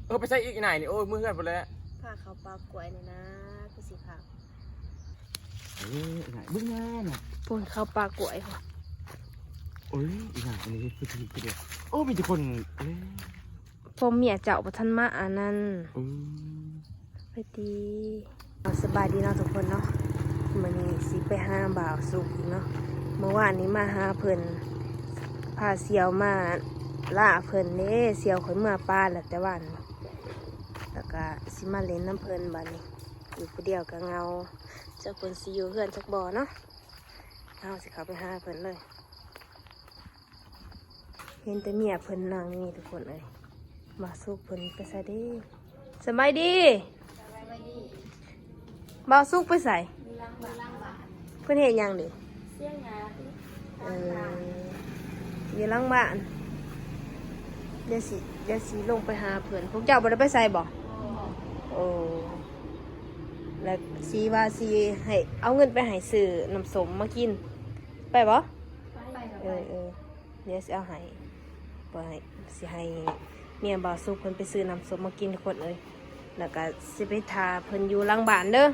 ເອີ ໄປໃສອີກອີ່ນາຍນີ້? ໂອ້ຍ ເມືອເຮືອນພຸ້ນແຫຼະ. ພາເຂົ້າປ່າກ້ວຍນີ້ນະ ຄືຊິຄັກ. ເອີ ອີ່ນາຍ ເບິ່ງນະ ພຸ້ນເຂົ້າປ່າກ້ວຍ. ໂອ້ຍ ອີ່ນາຍ ອັນນີ້ຄື ຄື ຄື ໂອ້ ມີແຕ່ຄົນ ເອີ ຜົວເມຍເຈົ້າບໍ່ທັນມາອັນນັ້ນ. ອືມ ໄປຕິ. ເອົາ ສະບາຍດີເນາະທຸກຄົນເນາະ, ມື້ນີ້ຊິໄປຫາບ່າວສຸກອີກເນາະ. ເມື່ອວານນີ້ມາຫາເພິ່ນ ພາສ່ຽວມາລາເພິ່ນເດ້, ສ່ຽວຂ້ອຍເມືອປ່າແລ້ວແຕ່ວານນີ້, ແລ້ວກະຊິມາຫຼິ້ນນຳເພິ່ນບາດນີ້. ຢູ່ຜູ້ດຽວກະເຫງົາ, ຈັກເພິ່ນຊິຢູ່ເຮືອນຈັກບໍ່ເນາະ. ເຮົາຊິເຂົ້າໄປຫາເພິ່ນເລີຍ. ເຫັນແຕ່ເມຍເພິ່ນນັ່ງນີ້ທຸກຄົນເອີຍ. ບ່າວສຸກເພິ່ນໄປໃສເດ້? ສະບາຍດີ. ສະບາຍດີ. ບ່າວສຸກໄປໃສ? ຢູ່ຫຼັງບ້ານ. ເພິ່ນເຮັດຫຍັງເດ້? ສຽງຫຍ້າຕິ. ເອີ ຢູ່ຫຼັງບ້ານ. ດຽວຊິ ດຽວຊິລົງໄປຫາເພິ່ນ. ພວກເຈົ້າບໍ່ໄດ້ໄປໃສບໍ່? ບໍ່. ໂອ້ ແລ້ວຊິວ່າຊິໃຫ້ເອົາເງິນໄປໃຫ້ຊື້ນ້ຳສົ້ມມາກິນ. ໄປບໍ່? ໄປ. ເອີ ເອີ ດຽວຊິເອົາໃຫ້ ບໍ່ໃຫ້ ຊິໃຫ້ເມຍບ່າວສຸກເພິ່ນໄປຊື້ນ້ຳສົ້ມມາກິນທຸກຄົນເອີຍ. ແລ້ວກະຊິໄປຖ້າເພິ່ນຢູ່ຫຼັງບ້ານເດີ.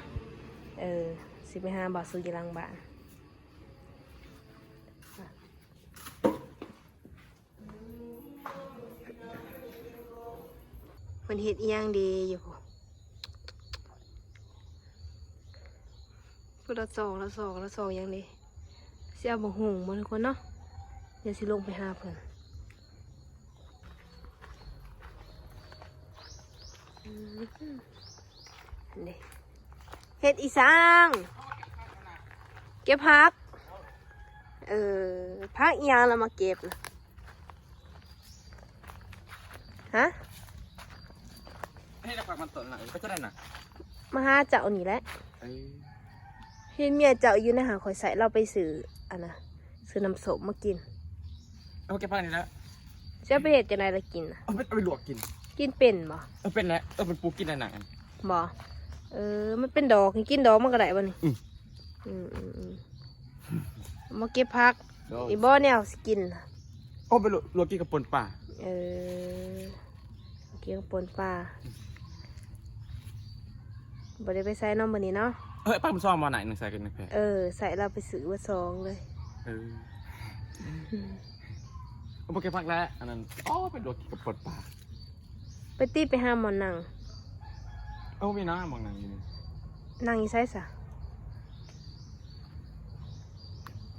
ເອີ ຊິໄປຫາບ່າວສຸກຢູ່ຫຼັງບ້ານ. ເພິ່ນເຮັດອີ່ຫຍັງດີຢູ່ພຸ້ນ? ພຸ້ນລະຊອກ ລະຊອກ ລະຊອກຫຍັງດີ? ຊິເອົາບັກຫຸ່ງບໍ່ທຸກຄົນເນາະ? ດຽວຊິລົງໄປຫາເພິ່ນ. ອືມ ເດ້ ເຮັດອີ່ສັງ? ເກັບຜັກ. ເອີ ຜັກອີ່ຫຍັງລະມາເກັບນະ? ຮະ? ເຮັດໃຫ້ຜັກມັນຕົ້ນນະ ເອີ ໄປຈະໄດ້ນະ? ມາຫາເຈົ້ານີ້ແຫຼະ. ເອີ ເຫັນເມຍເຈົ້າຢູ່ໃນຫັ້ນ ຂ້ອຍໃຊ້ລາວໄປຊື້ອັນນະ ຊື້ນ້ຳສົ້ມມາກິນ. ເອົາເກັບຜັກນີ້ແຫຼະ. ຊິເອົາໄປເຮັດຈັ່ງໃດລະກິນນະ? ເອົາໄປ ເອົາໄປລວກກິນ. ກິນເປັນບໍ່? ເອີ ເປັນແຫຼະ. ເອີ ເປັນປູກິນໄດ້ນະ. ບໍ່? ເອີ ມັນເປັນດອກ ໃຫ້ກິນດອກມັນກໍໄດ້ບໍ່ນີ້? ອືມ ອືມ ອືມ ອືມ. ມາເກັບຜັກ. ໂດຍ. ອີ່ບໍ່ແນວຊິກິນ? ເອົາໄປລວກ ລວກກິນກັບປົ່ນປາ. ເອີ ກິນກັບປົ່ນປາ. ອືມ ບໍ່ໄດ້ໄປໃສເນາະມື້ນີ້ເນາະ? ເອີ ໄປມື້ສອງບໍ່? ນາຍໜຶ່ງໃສ່ກັນແພ. ເອີ ໃສ່ລາວໄປຊື້ມື້ສອງເລີຍ. ເອີ ບໍ່ເກັບຜັກແລ້ວ ອັນນັ້ນ. ອໍ ໄປລວກກິນກັບປົ່ນປາ. ໄປຕິ ໄປຫາບ່ອນນັ່ງ. ເອີ ມີນະບ່ອນນັ່ງຢູ່ນີ້. ນັ່ງຢູ່ໃສສະ?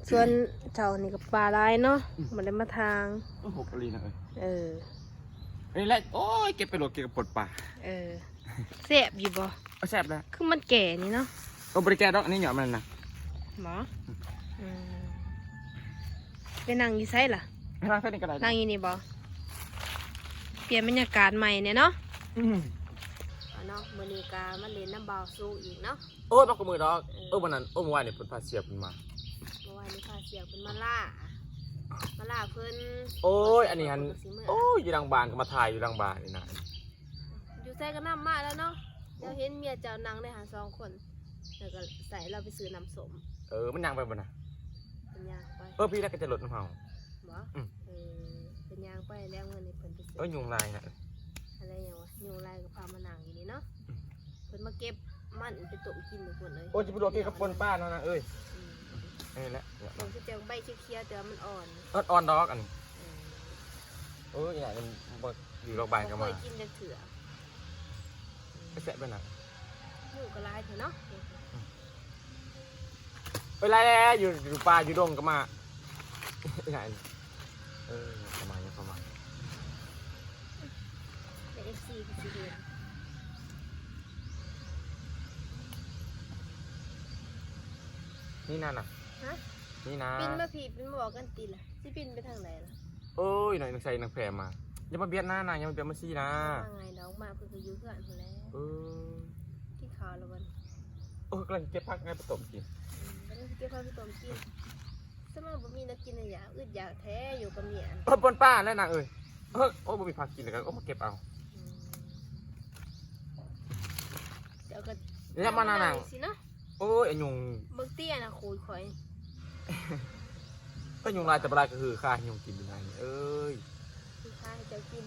ສວນເຈົ້ານີ້ກໍປ່າຫຼາຍເນາະ. ອືມ ບໍ່ໄດ້ມາທາງ. ໂອ້ ຫົກອີ່ຫຼີນະເອີຍ. ເອີ ນີ້ແຫຼະ. ໂອ້ຍ ເກັບໄປໂລດ ເກັບກັບປົ່ນປາ. ເອີ ແຊບຢູ່ບໍ່? ເອີ ແຊບແຫຼະ. ຄືມັນແກ່ນີ້ເນາະ. ໂອ້ ບໍ່ໄດ້ແກ່ດອກ ອັນນີ້ຫຍ້ອນມັນນະ. ບໍ່? ອືມ ອືມ ໄປນັ່ງຢູ່ໃສລະ? ນັ່ງຢູ່ນີ້ກໍໄດ້. ນັ່ງຢູ່ນີ້ບໍ່? ປ່ຽນບັນຍາກາດໃໝ່ແດ່ເນາະ. ອືມ ເອົາເນາະ ມື້ນີ້ກໍມາຫຼິ້ນນຳບ່າວສຸກອີກເນາະ. ໂອ້ຍ ມາຄູ່ມື້ດອກ. ເອີ ເອີ ມື້ນັ້ນ ໂອ້ ມື້ວານນີ້ເພິ່ນພາສ່ຽວເພິ່ນມາ. ເມື່ອວານນີ້ພາສ່ຽວເພິ່ນມາລາ ມາລາເພິ່ນ. ໂອ້ຍ ອັນນີ້ຫັ້ນ ໂອ້ຍ ຢູ່ຫຼັງບ້ານ ກໍມາຖ່າຍຢູ່ຫຼັງບ້ານນີ້ນະ. ຢູ່ໃສກໍນຳມາແລ້ວເນາະ. ດຽວເຫັນເມຍເຈົ້ານັ່ງໄດ້ຫັ້ນສອງຄົນ ແລ້ວກໍໃສ່ລາວໄປຊື້ນ້ຳສົ້ມ. ເອີ ມັນຍ່າງໄປບໍ່ນະ? ມັນຍ່າງໄປ. ເອີ ພີ່ແລ້ວກໍຈະລົດນຳເຮົາ. ບໍ່? ອືມ ເອີ ເພິ່ນຍ່າງໄປແລ້ວ ເງິນໃຫ້ເພິ່ນໄປຊື້. ເອີ ຍຸງລາຍນະ. ອະໄລຫຍັງວະ? ຍຸງລາຍກໍພາມານັ່ງຢູ່ນີ້ເນາະ. ອືມ ເພິ່ນມາເກັບມັນໄປຕົ້ມກິນທຸກຄົນເອີຍ. ໂອ້ຍ ຈະໄປລວກກິນກັບປົ່ນປາເນາະນາງເອີຍ. ອືມ ນີ້ແຫຼະ ມັນຄືຈະໃບຂຽວໆ ແຕ່ວ່າມັນອ່ອນ. ອ່ອນໆດອກອັນນີ້. ເອີ ໂອ້ຍ ອີ່ຫຍັງມັນບໍ່ຢູ່ດອກ ບານກໍມາ. ບໍ່ເຄີຍກິນຈັກເທື່ອ. ແຊບເລີຍນະ. ໝູກໍຫຼາຍແທ້ເນາະ. ອືມ ເອີຍ ຫຼາຍແລ້ວ ຢູ່ ຢູ່ປ່າຢູ່ດົງກໍມາ. ອີ່ຫຍັງ ເອີ ເຂົ້າມາ ເຂົ້າມາ. ເອັຟຊີກໍຊິເຫັນ. ນີ້ນະນະ. ຮະ? ນີ້ນະ. ປິ່ນມາພີ້ ປິ່ນມາບອກກັນຕິລະ. ຊິປິ່ນໄປທາງໃດລະ? ໂອ້ຍ ນາງໃສ່ນາງແພມາ. ຢ່າມາບຽດນານາງ ຢ່າມາບຽດມາຊີ້ນາ. ມາງ່າຍດອກ ມາເພິ່ນກໍຢູ່ເຮືອນພຸ້ນແຫຼະ. ເອີ ກິນເຂົ້າແລ້ວບໍ່? ໂອ້ຍ ກຳລັງເກັບຜັກໄງໄປຕົ້ມກິນ. ອືມ ກຳລັງເກັບຜັກໄປຕົ້ມກິນ. ສະມາບໍ່ມີແນວກິນແນວຢາກ ອຶດຢາກແທ້ຢູ່ກັບເມຍ. ເອີ ປົ່ນປາແຫຼະນາງເອີຍ. ເອີ ໂອ້ຍ ບໍ່ມີຜັກກິນແລ້ວກໍ ໂອ້ ມາເກັບເອົາ. ອືມ ເຈົ້າກໍ ແລ້ວມານານາງ ຊິເນາະ. ໂອ້ຍ ອາຍຸງ ເບິ່ງເຕ້ນະ ຂູດຂ້ອຍ. ກໍຍຸງຫຼາຍແຕ່ບໍ່ຫຼາຍກໍຄືຂ້າຍຸງກິນຢູ່ໃນນີ້ເອີຍ. ຄືຂ້າໃຫ້ເຈົ້າກິນ.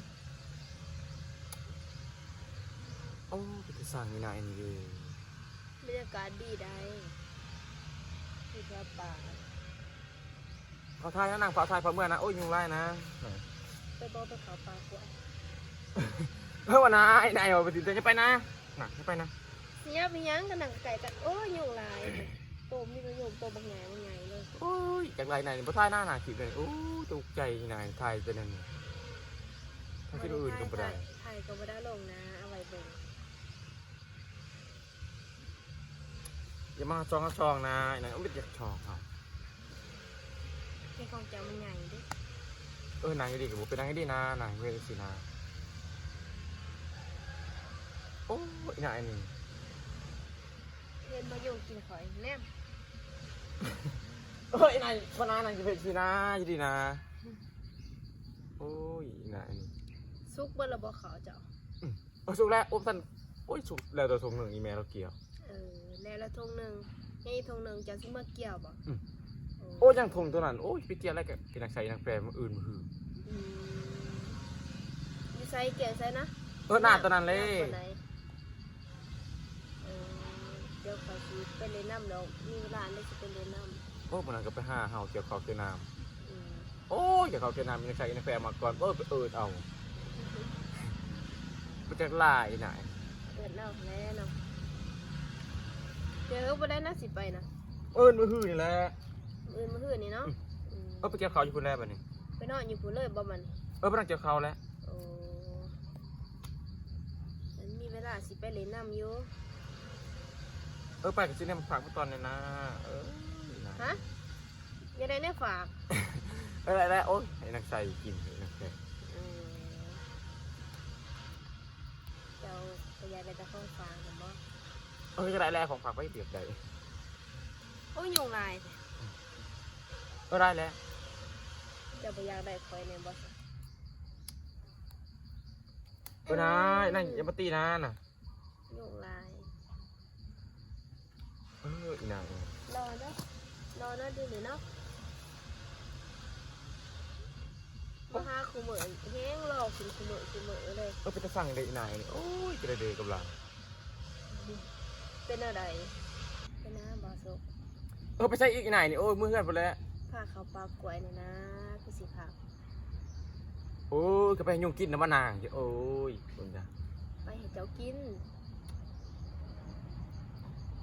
ໂອ້ ເປັນຕາຊ່າງນີ້ນາ ອັນນີ້ເດີ. ບັນຍາກາດດີໄດ໋ ຢູ່ແຖວປ່າ. ເຂົາຖ່າຍນະນາງ ເຂົາຖ່າຍ ເຂົາເມືອນະ. ໂອ້ຍ ຍຸງຫຼາຍນາ. ໄປບໍ່ ໄປເຂົ້າປ່າກວາຍ. ເອີ ວ່ານາ ນາຍ ເອົາໄປຕິ ຢ່າໄປນາ ນາ ຢ່າໄປນາ. ຊິຍາໄປຫຍັງ ກໍນັ່ງໃກ້ກັນ. ໂອ້ຍ ຍຸງຫຼາຍ. ໂຕມີແຕ່ຍຸງ ໂຕບັກໃຫຍ່ ບັກໃຫຍ່ເລີຍ. ໂອ້ຍ ຈັກຫຼາຍນາຍ ບໍ່ຖ່າຍນາ ນາ ຄລິບເລີຍ. ໂອ້ ຕົກໃຈນາຍ ຖ່າຍແຕ່ນັ້ນ ຖ່າຍຄລິບອື່ນກໍບໍ່ໄດ້ ຖ່າຍກໍບໍ່ໄດ້ລົງນາ ເອົາໄວ້ເບິ່ງ. ຢ່າມາຊອງ ຊອງນາ ນາຍ ໂອ້ຍ ບໍ່ຢາກຊອງເຮົາ. ແຕ່ຂອງເຈົ້າມັນໃຫຍ່ເດ້. ເອີ ນັ່ງດີໆ ກໍບໍ່ເປັນ ນັ່ງດີໆນາ ນັ່ງເວຊິນາ. ໂອ້ຍ ນາຍ ອັນນີ້ ເຫັນບໍ່ ຍຸງກິນຂ້ອຍແນມ. ໂອ້ຍ ນາຍ ບໍ່ນາ ນັ່ງເວຊິນາ ຢູ່ດີນາ. ໂອ້ຍ ນາຍ ອັນນີ້ ສຸກເບິດແລ້ວບໍ່ເຂົ້າເຈົ້າ? ອືມ ເອີ ສຸກແລ້ວ. ໂອ້ ຊັ້ນ ໂອ້ຍ ສຸກແລ້ວແຕ່ຖົງໜຶ່ງ ອີແມ່ລາວກ່ຽວ. ເອີ ແລ້ວລະຖົງໜຶ່ງ ຍັງອີກຖົງໜຶ່ງ ເຈົ້າຊິເມືອກ່ຽວບໍ່? ອືມ ໂອ້ ໂອ້ ຍັງຖົງໂຕນັ້ນ. ໂອ້ຍ ໄປກ່ຽວແລ້ວກໍກິນນັກໃສ່ນັກແປມື້ອື່ນມື້ຮື. ອືມ ຢູ່ໃສ ກ່ຽວໃສນະ? ເອີ ໜ້າໂຕນັ້ນເລີຍ. ເອີ ດຽວຂ້ອຍຊິໄປເລ່ນນຳດອກ ມີເວລາແລ້ວຊິໄປເລ່ນນຳ. ໂອ້ ມື້ນັ້ນກໍໄປຫາເຮົາກ່ຽວເຂົ້າກ່ຽວນ້ຳ. ອືມ ໂອ້ຍ ກ່ຽວເຂົ້າກ່ຽວນ້ຳ ມີນັກໃສ່ນັກແປມາກ່ອນ. ເອີ ໄປເອີ້ນເອົາ ໄປຈັກຫຼາຍນາຍ ເອີ້ນເອົາແລ້ວເນາະ. ເອີ ບໍ່ໄດ້ນະ ຊິໄປນະ ເອີ້ນມື້ຮືນີ້ແຫຼະ. ມື້ອື່ນມື້ຮືນີ້ເນາະ. ອືມ ອືມ ເອີ ໄປກ່ຽວເຂົ້າຢູ່ພຸ້ນແລ້ວບັດນີ້. ໄປນອນຢູ່ພຸ້ນເລີຍບໍ່ບັດນີ້? ເອີ ໄປນອນກ່ຽວເຂົ້າແລ້ວ. ໂອ້ ມັນມີເວລາຊິໄປເລ່ນນຳຢູ່. ເອີ ໄປກໍຊິແນມຝາກໄວ້ຕອນນີ້ນາ. ເອີ ນາຍ ຮະ? ຢາກໄດ້ແນວຝາກ. ເອີ ໄດ້ໆ. ໂອ້ຍ ໃຫ້ນັກໃສ່ກິນ ໃຫ້ນັກໃສ່. ເອີ ເຈົ້າກໍຢາກໄດ້ແຕ່ຂອງຝາກແມ່ນບໍ່? ເອີ ກໍໄດ້ແຫຼະ ຂອງຝາກໄປດຽວໃດ. ໂອ້ຍ ຍຸງຫຼາຍ. ເອີ ໄດ້ແຫຼະ. ເຈົ້າບໍ່ຢາກໄດ້ຂ້ອຍແດ່ບໍ່? ເອີ ໄດ້. ນາງຢ່າມາຕີນານະ. ຍຸງຫຼາຍ. ເອີ ອີນາງ ລໍເນາະ ລໍເນາະ ດີນີ້ເນາະ. ມາຫາຄູ່ມື້ ແຮງລໍຂຶ້ນຄູ່ມື້ ຄູ່ມື້ເລີຍ. ເອີ ເປັນຕາຊັງເດ້ອີນາງນີ້. ໂອ້ຍ ຈະໄດ້ເດີກັບລາວ. ເປັນແນວໃດ? ເປັນນາບໍ່ສຸກ. ເອີ ໄປໃສອີກອີນາງນີ້? ໂອ້ຍ ເມືອເຮືອນພຸ້ນແຫຼະ. ພາເຂົ້າປ່າກ້ວຍນີ້ນາ ຄືຊິຄັກ. ໂອ້ຍ ກໍໄປໃຫ້ຍຸງກິນນຳມານາງ. ໂອ້ຍ ເບິ່ງຈ້າ ໄປໃຫ້ເຈົ້າກິນ.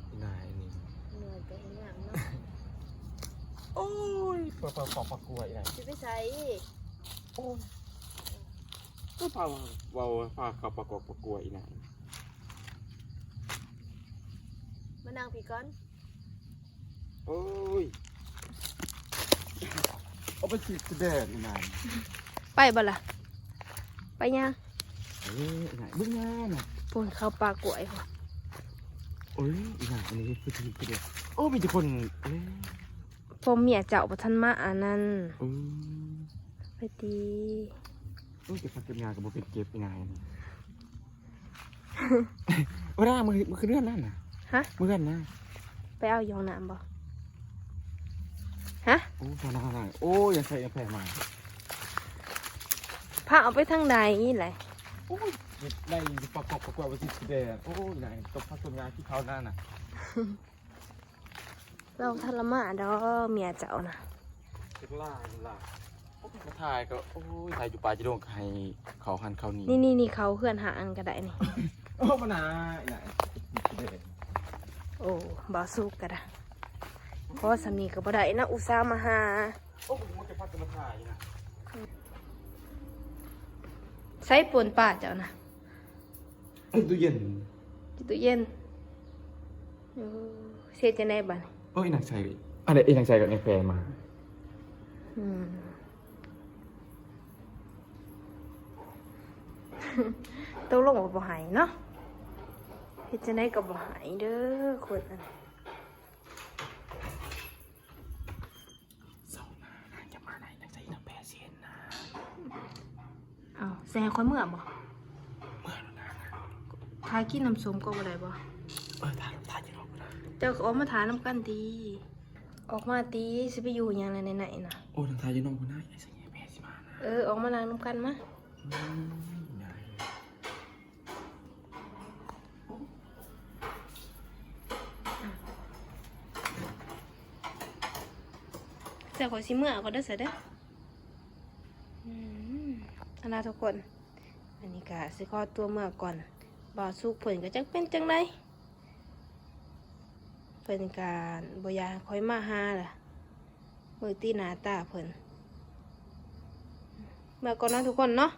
ອີນາງນີ້ ເມື່ອຍກໍເຮັດຫຍັງເນາະ. ໂອ້ຍ ໄປ ໄປເຂົ້າປ່າກ້ວຍອີນາງ. ຊິໄປໃສ? ໂອ້ຍ ກໍພາ ເວົ້າ ພາເຂົ້າປ່າກອກປ່າກ້ວຍອີນາງ. ມານັ່ງພີ້ກ່ອນ. ໂອ້ຍ ເອົາໄປສີດສະແດງນາງ. ໄປບໍ່ລະ? ໄປຫຍັງ? ເອີຍ ເບິ່ງນານະ ພຸ້ນເຂົ້າປ່າກ້ວຍ. ໂອ້ຍ ອີນາງ ອັນນີ້ຄື ຄື ຄື ໂອ້ ມີແຕ່ຄົນ ເອີຍ ຜົວເມຍເຈົ້າບໍ່ທັນມາອັນນັ້ນ. ເອີ ໄປຕິ. ໂອ້ຍ ເກັບຜັກເກັບຫຍ້າກໍບໍ່ເປັນເກັບອີນາງນີ້. ໂອ້ ນາ ມື້ ມື້ຄືນເຮືອນນັ້ນນະ. ຮະ? ມື້ເຮືອນນະ ໄປເອົາຢູ່ຫ້ອງນ້ຳບໍ່? ຮະ? ໂອ້ ນາ ນາ ໂອ້ ຢ່າໃສ່ ຢ່າແຜ່ມາ. ພາເອົາໄປທາງໃດແຫຼະ? ໂອ້ຍ ໄດ້ຢູ່ປາກອກປາກວາຍວ່າຊິແດດ. ໂອ້ຍ ນາຍ ຕົບຜັກຕົບຫຍ້າກິນເຂົ້ານານະ. ລາວທະລະມານດອກເມຍເຈົ້ານະ. ຈັກຫຼາຍຫຼາຍ. ໂອ້ຍ ມາຖ່າຍກໍ ໂອ້ຍ ຖ່າຍຢູ່ປ່າຢູ່ດົງກໍໃຫ້ເຂົາຫັ້ນເຂົານີ້. ນີ້ໆໆ ເຂົາເຮືອນຫາອັນກໍໄດ້ນີ້. ໂອ້ ມານາ ອີ່ນາຍ. ໂອ້ ບ່າວສຸກກໍໄດ້. ພໍສ່ຳນີ້ກໍບໍ່ໄດ້ນະ ອຸດສ່າມາຫາ. ໂອ້ ມັນຈະພັດກັນມາຖ່າຍນະ. ໃສ່ປົນປາເຈົ້ານະ. ເຮັດຕູ້ເຢັນ ຢູ່ຕູ້ເຢັນ. ໂອ້ ເຮັດຈັ່ງໃດບາດນີ້? ໂອ້ຍ ນັກໃສ່ ອັນໃດ ນັກໃສ່ກໍຍັງແປມາ. ອືມ ຕົກລົງວ່າບໍ່ໃຫ້ເນາະ. ເຮັດຈັ່ງໃດກໍບໍ່ໃຫ້ເດີຄົນນັ້ນ. ເຊົານາ ນາງຈະມາໄດ້ ນາງໃສ່ນາງແປເຊັນນາ. ເອົ້າ ຊິໃຫ້ຂ້ອຍເມືອບໍ່? ເມືອແລ້ວນາ. ຖ້າກິນນ້ຳສົ້ມກໍບໍ່ໄດ້ບໍ່? ເອີ ຖ້າ ຖ້າຢູ່ນອກນາ. ເຈົ້າກໍອອກມາຖ້ານຳກັນຕິ. ອອກມາຕິ ຊິໄປຢູ່ຫຍັງລະໃນໆນະ. ໂອ້ ນັ່ງຖ້າຢູ່ນອກພຸ້ນນາ ໃສ່ແປຊິມານາ. ເອີ ອອກມານັ່ງນຳກັນມາ. ອືມ ໄດ້. ໂ ແຕ່ຂ້ອຍຊິເມືອກ່ອນເດີຊະເດີ. ອືມ ເອົາລະທຸກຄົນ ອັນນີ້ກະຊິຂໍຕົວເມືອກ່ອນ. ບ່າວສຸກເພິ່ນກະຈັກເປັນຈັ່ງໃດ ເພິ່ນກະບໍ່ຢາກໃຫ້ຂ້ອຍມາຫາລະ ມື້ຕີໜ້າຕາເພິ່ນ. ເມືອກ່ອນເນາະທຸກຄົນເນາະ.